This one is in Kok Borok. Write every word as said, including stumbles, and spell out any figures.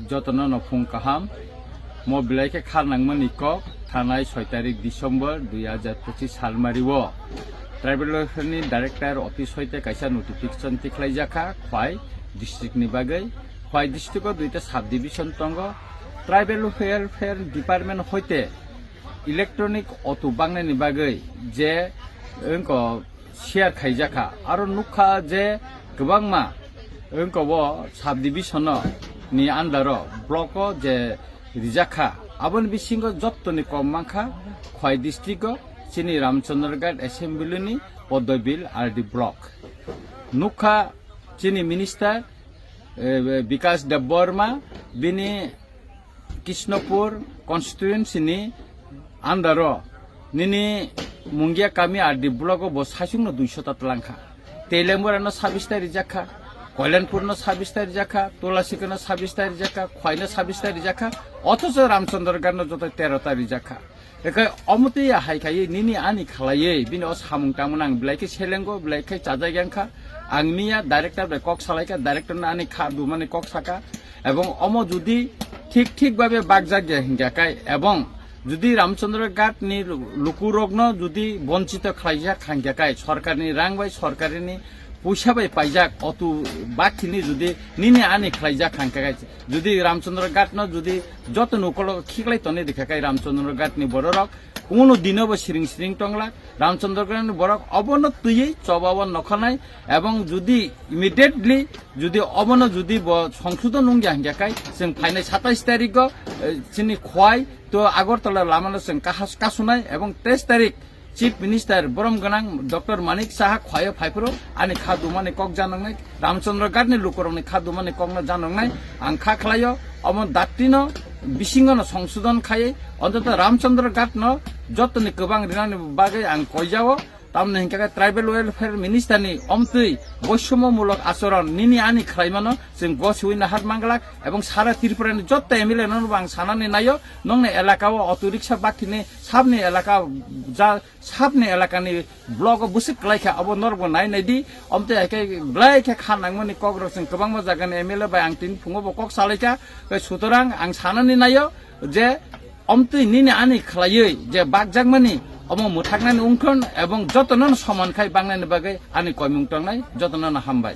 Jotono no phung kaham. Mo belai khe kha nangmani kok thanai soi tarik December dui hajar pochis salmari o Tribal Welfare ni Director Office hoite kaisa notification tikhlaijakha Khwai district ni bagwi. Khwai district o duita sub division tongo. Tribal Welfare Department hoite electronic auto bangnani bagwi je wngko share khaijakha. Aro nukha je kwbangma wngko bo sub division o ni under o block o je rijakha. Aboni bisingo jottoni kom mankha Khwai district o chini Ramchandraghat Assembly ni Podobil R D block. Nukha chini minister, eh, Bikash Debbarma, bini Krishnapur constituency ni under o nini Mungia kami R D block o bo saichung no duiso ta twlang kha. Teilembura no sabis ta rijak kha, Koilanpur no sabis ta rijak kha, Tulasikha no sabis ta rijak kha, Khwai no sabis ta rijak kha, othocho Ramchandraghat no joto tero ta rijak kha. Ekai omotwi ya hai khai nini ani khalaiwi bini o samung tangmani ang belai khe selengo, belai khe chajak yang kha. Ang miya director bai kok salai kha, director no ani kha dumani kok saka. Ebong omo judi thik thik babe bakjak ya hingya kai, ebong judi Ramchandraghat ni lukurokno judi bonchito khlaijak hingya kai, sorkarni rang bai, sorkarini puisa bai paijak otu bakhini judi nini ani khlaijak hingya kai, judi Ramchandraghat no judi joto nukolo khiklai toni rikha kai Ramchandraghat ni bororok, kuno dino bo siring siring tongla. Ramchandraghat ni borok obono twiwi choba o nokhanai, ebong judi immediately judi obono judi bo songsodon wngya hingya kai, chwng phainai satais tarik o, eh, chini Khwai to Agartala lamano chwng kahas-, kasunai, ebong teis tarik Chief Minister borom gwnang Doctor Manik Saha Khwai o phaiphuru ani kha dumani kok janoknai, Ramchandraghat ni lukurokni kha dumani kokno janoknai ang kha khlaio. Omo daktino bisingono songsodon khaiwi ontoto Ramchandraghat no jotoni kwbang rinani bagwi ang koijao. Tamni hingkha khe Tribal Welfare Minister ni omtwi boisomo mulok achoron nini ani khlaimano chwng gosiwi nahat manglak, ebong sara Tripura ni joto M L A no bo ang sanani naio, nongni elaka o auto rickshaw bakhini sabni elaka ja Sabni elakani block o bwswk kwlai kha, abo norokbo nai nai di. Omtwi hai khe belai khe kha nangmani kokrok chwng kwbangma jagani M L A bai ang tini phungo bo kok salai kha. Tei sutorang ang sanani naio je omtwi nini ani khlaiwi je bakjakmani omo mwthaknani wngkhon ebong jotono soman khai bangnani bagwi ani koimung tongnai, jotono hambai.